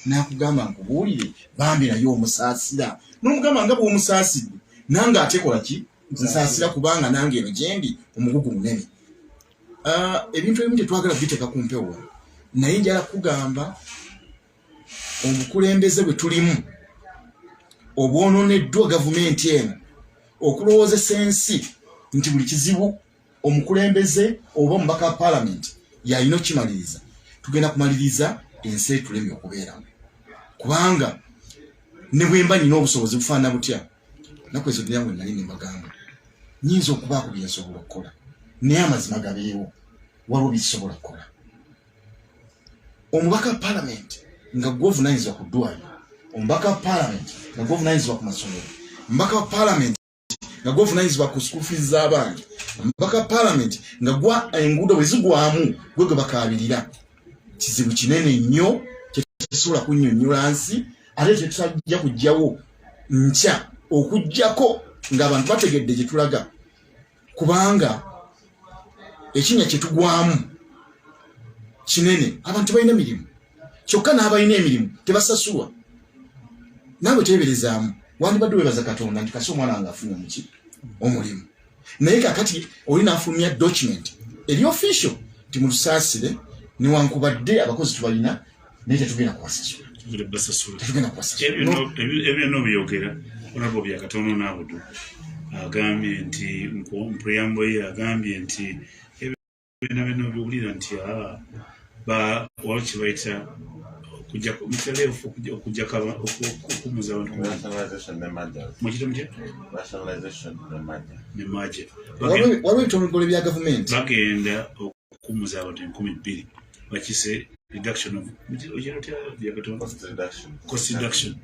N'akugamba, "Nkubuulire bambi, naye omusaasira." N'omugamba nga bw'omusaasidde, nange ate kola ki? Nsaasira, kubanga nange eno gyendi omugugu munene. Ah, ebintu ebimu tetwagala biteeka ku mpewo, naye njala kugamba obukulembeze bwe tulimu obwononeddwa gavumenti eno okulowoozesa ensi nti buli kizibu omukulembeze oba omubaka wa paalamenti yalina okukimaliriza. Tugenda kumaliriza ensi etulemye okubeeramu, kubanga ne bwemba nina obusobozi bufaanana butya, naku ezo dyange nali nembagamba nyinza okubaako byensobola okukola, naye amazima gabeewo, waliwo bisobola kukola. Omubaka wa paalamenti nga gwe ovunanyizibwa ku ddwaliro, omubaka wa paalamenti nga gwe ovunanyizibwa ku masomero, omubaka wa paalamenti nga gwe ovunanyizibwa ku school fees z'abaana, omubaka wa paalamenti nga gwa enguudo bwe zigwamu gwe gwe bakaabirira, kizibu kinene nnyo kyetusobola kunnyonnyola nsi, ate tetutajja kujjawo nkya okugjako ng'abantu bategedde gye tulaga, kubanga ekinnya kye tugwamu kinene. Abantu balina mirimu, kyokka n'abalina emirimu tebasasulwa. Naawe teeberezaamu, wandibadde webaza Katonda nti kasi omwana wange afunye omuki omulimu, naye kakati oli n'afulumya document eri official nti mutusaasire, newankubadde abakozi tubalina, naye tetugenda kubasasula. Basasula. Tetugenda kubasasula. Ebyo byogera, Honorable Byakatono n'Abudu agambye nti mu preamble ye agambye nti byonna byonna byowulira nti waliwo kye bayita okujjako okuwummuza abantu ku mulimu. Rationalization ne mergers. Mukiyita mutya? Rationalization ne merger. Ne merger. Waliwo ebitongole bya gavumenti. Bagenda okuwummuza abantu 2000, bakise reduction of, okiyita otya, Byakatonda? Cost reduction. Cost reduction,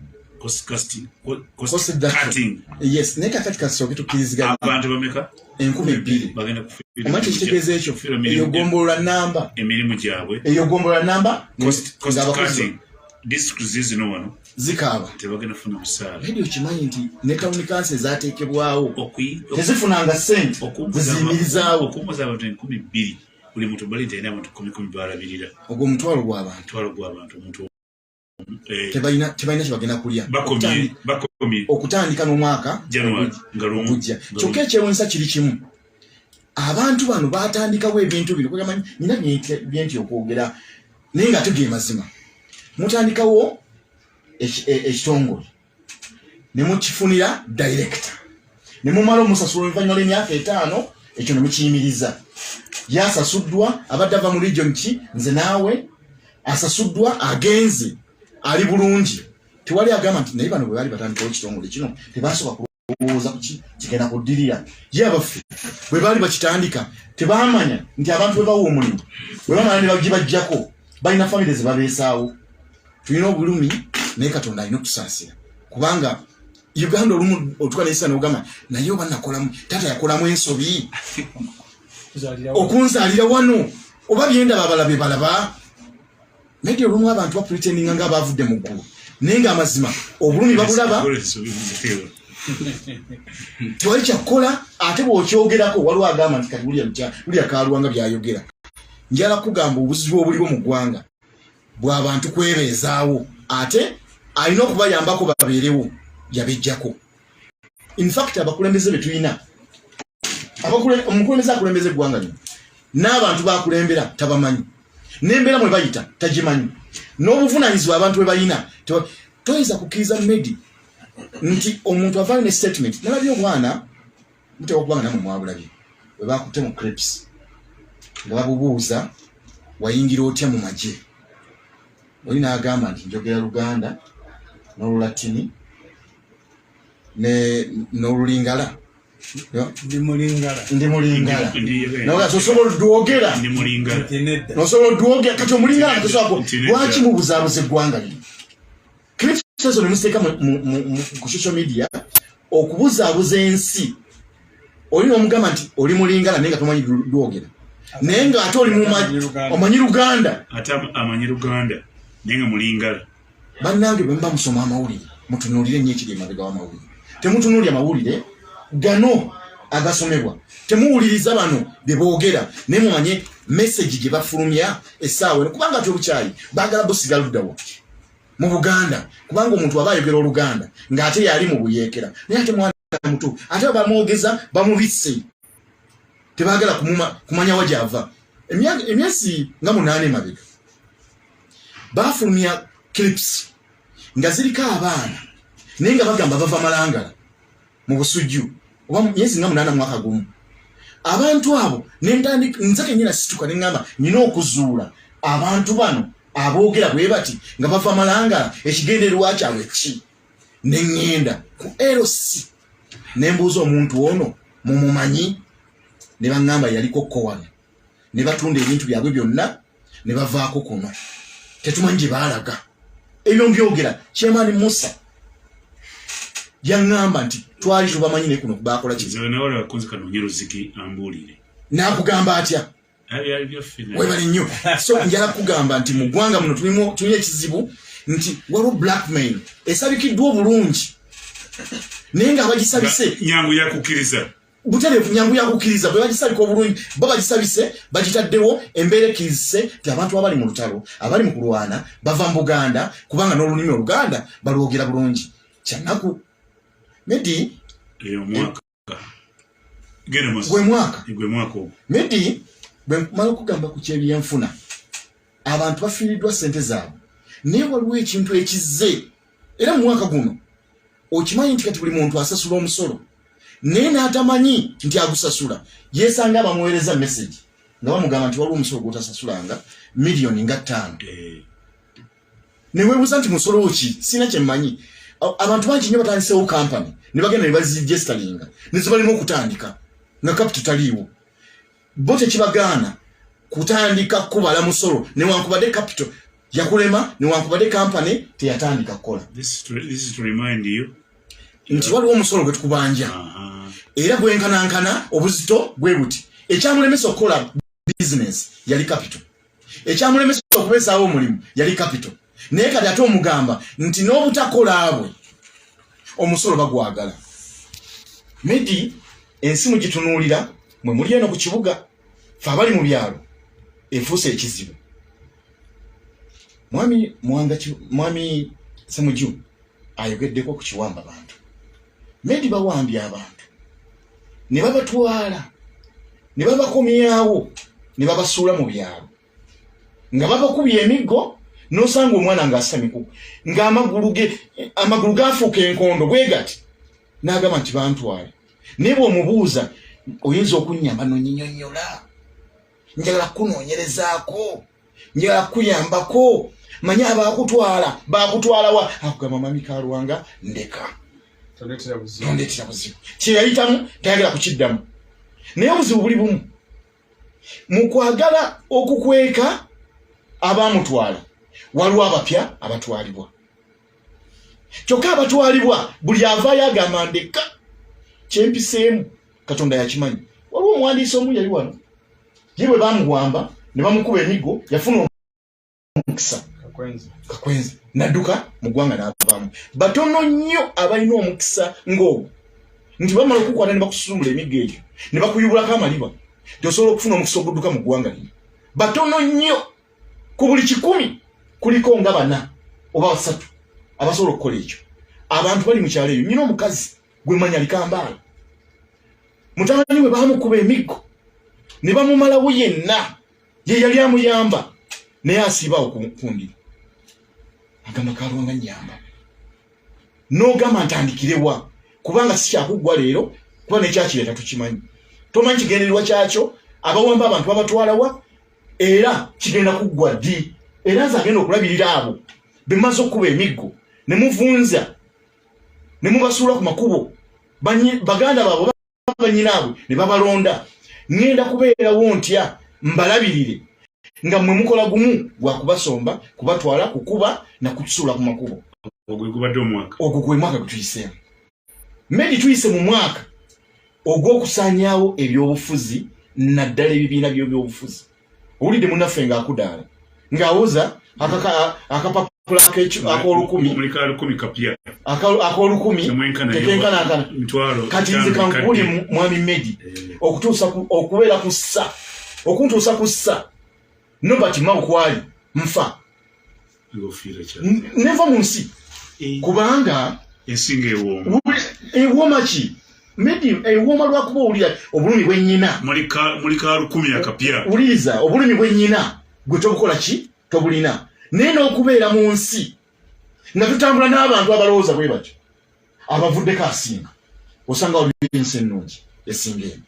cost cutting, cost Cost reduction. cutting. Yes, naye kakati kasooke tukkiriziganye. Abantu bameka? 2000. Bagenda kufiirwa Omanyi kyekitegeeza ekyo? kufiirwa Eyo gombolola namba. Emirimu gyabwe. Eyo gombolola namba. Cost Ng'abakozi cutting, districts zino wano zikaaba. Tebagenda kufuna musaala. Naye okimanyi nti ne town council ezateekebwawo tezifunanga ssente ziziyimirizaawo? Okuwummuza abantu 2000, buli muntu bali nti alina abantu kumi kumi balabirira. Ogwo omutwalo gw'abantu. Omutwalo gw'abantu, omuntu Tebalina kyebagenda kulya. Bakomye, bakomye. Okutandika n'omwaka January nga lumu. Ogujja. Kyokka ekyewunyisa kiri kimu, abantu bano batandikawo ebintu bino kugamba nina byenti okwogera, naye nga ate ge mazima. Mutandikawo ekitongole ne mukifunira director ne mumala omusasula, oluvannyuma lw'emyaka 5 ekyo ne mukiyimiriza. Yasasuddwa, abadde ava mu region ki, nze naawe asasuddwa, agenze, ali bulungi, tewali agamba nti naye bano bwe baali batandikawo ekitongole kino tebasobola kulowooza kuki kigenda kuddirira. Ye abaffe, bwe baali bakitandika tebamanya nti abantu bwe bawa omulimu, bwe bamala ne bagibajjako, balina famire ze babeesaawo? Tulina obulumi, naye Katonda alina okutusaasira, kubanga Uganda olumu otuka nesa nogamba, naye oba nakolamu, taata yakolamu ensobi okunzaalira wano, oba byendaba abalabe balaba. Naye olumu abantu bapretendinga nga abavudde mu ggulu, naye nga amazima obulumi babulaba, tewali kyakukola. Ate bw'okyogerako waliwo agamba nti kati lulya kalwanga byayogera. Njala kugamba obuzibu obuliwo mu ggwanga bw'abantu kwebeezaawo, ate alina okubayambako babeerewo yabejjako. Infact abakulembeze be tulina, omukulembeze akulembeza eggwanga lino n'abantu bakulembera tabamanyi, n'embeera mwe bayita tagimanyi, n'obuvunanyizibwa abantu bwe balina. Toyinza kukkiriza medi nti omuntu avaayo ne statement. Nalabye obwana muteeka okuba nga namwe mwabulabye, bwe bakutte mu clips nga babubuuza, "Wayingira otya mu magye?" Oli n'agamba nti, "Njogera Luganda n'Olulatini n'Olulingala." Ndi Mulingala. Ndi Mulingala. Ndi- Osobola odwogera? Ndi Mulingala. Nti nedda. Osobola odwogera? Kati Omulingala nga tosobola Nti nedda. Lwaki mubuzaabuza eggwanga lino? Clips ezo ne muziteeka ku social media okubuzaabuza ensi. Oli n'omugamba nti oli Mulingala, naye nga tomanyi lwogera, naye ng'ate oli mu Amanyi Luganda. Omanyi Luganda. Ate amanyi Luganda naye nga Mulingala. Bannange, bwe muba musoma amawulire, mutunuulire nnyo ekiri emabega w'amawulire. Temutunuulya mawulire gano agasomebwa, temuwuliriza bano bye boogera, naye mumanye message gye bafulumya essaawa eno, kubanga ate obukyayi baagala busiga luddawa. Mu Buganda, kubanga omuntu aba ayogera Oluganda ng'ate yali mu buyeekera, naye ate mwana muto, ate bamwogeza bamubisse, tebaagala kumanya wa gyava. Emyezi nga 8 emabega bafulumya clips nga ziriko abaana, naye nga bagamba bava Malangala mu Busujju, oba myezi nga 8, mwaka gumu. Abantu abo nentandika nze kenyina situka neŋŋamba nina okuzuula abantu bano aboogera bwe bati nga bava Malangala, ekigendererwa kyabwe ki? Neŋŋenda ku LC nembuuza omuntu ono mumumanyi, ne baŋŋamba yaliko ko wano, ne batunda ebintu byabwe byonna ne bavaako kuno, tetumanyi gye baalaga. Ebyo mbyogera, Chairman Musa yaŋŋamba nti twali tubamanyi, naye kuno bakola ki? Nze nawala bakunzi kanonye Luzigi ambuulire. N'akugamba atya? Byali byaffe naye. Webale nnyo. So njala kugamba nti mu ggwanga muno tulina ekizibu nti waliwo blackmail esabikiddwa obulungi, naye nga abagisabise nyangu yakukkiriza. Butereevu, nyangu yakukkiriza. Bwe bagisabika obulungi, bo bagisabise, bagitaddewo embeera ekkirizise nti abantu abali mu lutalo, abali mu kulwana, bava mu Buganda, kubanga n'olulimi Oluganda balwogera bulungi. Kyanaku, Medi. Eyo mwaka genda maaso. Gwe mwaka. Gwe mwaka ogwo. Medi, bwe mala okugamba ku kyebyenfuna, abantu bafiiriddwa ssente zaabwe, naye waliwo ekintu ekizze era mu mwaka guno. Okimanyi nti kati buli muntu asasula omusolo, naye n'atamanyi nti agusasula. Yeesanga bamuweereza message nga bamugamba nti waliwo omusolo gw'otasasulanga, miliyoni nga 5. Neweebuuza nti musolo ki? Sina kyemmanyi. Abantu bangi nnyo batandisewo kampany ne bagenda ne baziregisteringa ne zibalina okutandika nga capital taliiwo. Bo tekibagaana kutandika kubala musolo newankubadde capital yakulema, newankubadde kampany teyatandika kukola. This is to remind you. Nti waliwo omusolo gwe tukubanja. Era gwenkanankana obuzito bwe buti. Ekyamulemesa okukola bizinesi yali capital, ekyamulemesa okubeesaawo omulimu yali capital, naye kati ate omugamba nti n'obutakola bwe omusolo bagwagala. Medi, ensi mugitunuulira mwe muli eno ku kibuga, fe abali mu byalo efuuse ekizibu. Mwami Mwanga, Mwami Semuju ayogeddeko ku kiwamba bantu. Medi, bawambye abantu ne babatwala ne babakomyawo ne babasuula mu byalo nga babakubye emiggo, n'osanga omwana ng'asamiku ng'amagulu ge amagulu gafuuka enkondo bwe gati, n'agamba nti bantwale. Naye bw'omubuuza, oyinza okunnyamba nonyinyonnyola, njagala kukunoonyerezaako, njagala kukuyambako, manye abaakutwala baakutwalawa, akugamba, "Mami Kalwanga, ndeka." Tondeetera buzibu. Tondeetera buzibu. Kyeyayitamu tayagala kukiddamu. Naye obuzibu buli bumu mu kwagala okukweka abaamutwala, waliwo abapya abatwalibwa. Kyokka abatwalibwa buli avaayo agamba, "Ndeka, kyempiseemu Katonda yakimanyi." Waliwo omuwandiisi omu yali wano, ye bwe bamuwamba ne bamukuba emiggo, yafuna omukisa. Kakwenza. Kakwenza, nadduka mu ggwanga n'avaamu. Batono nnyo abalina omukisa ng'ogwo nti bamala okukwata ne bakususumbula emiggo egyo ne bakuyubulako amaliba, nti osobola okufuna omukisa ogudduka mu ggwanga lino. Batono nnyo, ku buli 100 kuliko nga bana oba basatu abasobola okukola ekyo. Abantu bali mu kyalo eyo, nyina omukazi gwe manya alikambaala, mutabani we bamukuba emiggo ne bamumalawo yenna, ye yali amuyamba, naye asiibaawo ku ndiri agamba, "Kalwanga, nyamba." N'ogamba, "Ntandikirewa?" Kubanga si kyakuggwa leero, kuba nekyakireeta tukimanyi, tomanyi kigendererwa kyakyo. Abawamba abantu babatwalawa, era kigenda kuggwa ddi? Era nze agenda okulabirira abo bemaze okukuba emiggo ne muvunza ne mubasuula ku makubo, baganda baabwe, banyinaabwe ne babalonda, ŋŋenda kubeerawo ntya mbalabirire nga mmwe mukola gumu gwa kubasomba, kubatwala, kukuba na kusuula ku makubo? Ogwo gubadde omwaka. Ogwo gwe mwaka gwe tuyiseemu, Medi. Tuyise mu mwaka ogw'okusaanyaawo ebyobufuzi, naddala ebibiina by'ebyobufuzi. Owulidde munnaffe ng'akudaala ng'awoza akapapula ak'olukumi. Muli ka 1000 kapya. Ak'olukumi. Temwenkana. Tekenkanankana. Mitwalo Kati nze 5 kankubulye, kadde. Mwami Medi, okutuusa okubeera ku ssa, okuntuusa ku ssa Nobert Mao kwali nfa. Ng'ofiira kya Nenva mu nsi kubanga ensinga ewooma. Ewooma ki? Medi ewooma lwakuba owulira obulumi bwennyina. Muli ka 1000 akapya. Wuliriza, obulumi bwennyina gwe tobukola ki, tobulina. Naye n'okubeera mu nsi nga tutambula n'abantu abalowooza bwe batyo, abavuddeko asinga, osanga waliwo ensi ennungi esinga eno.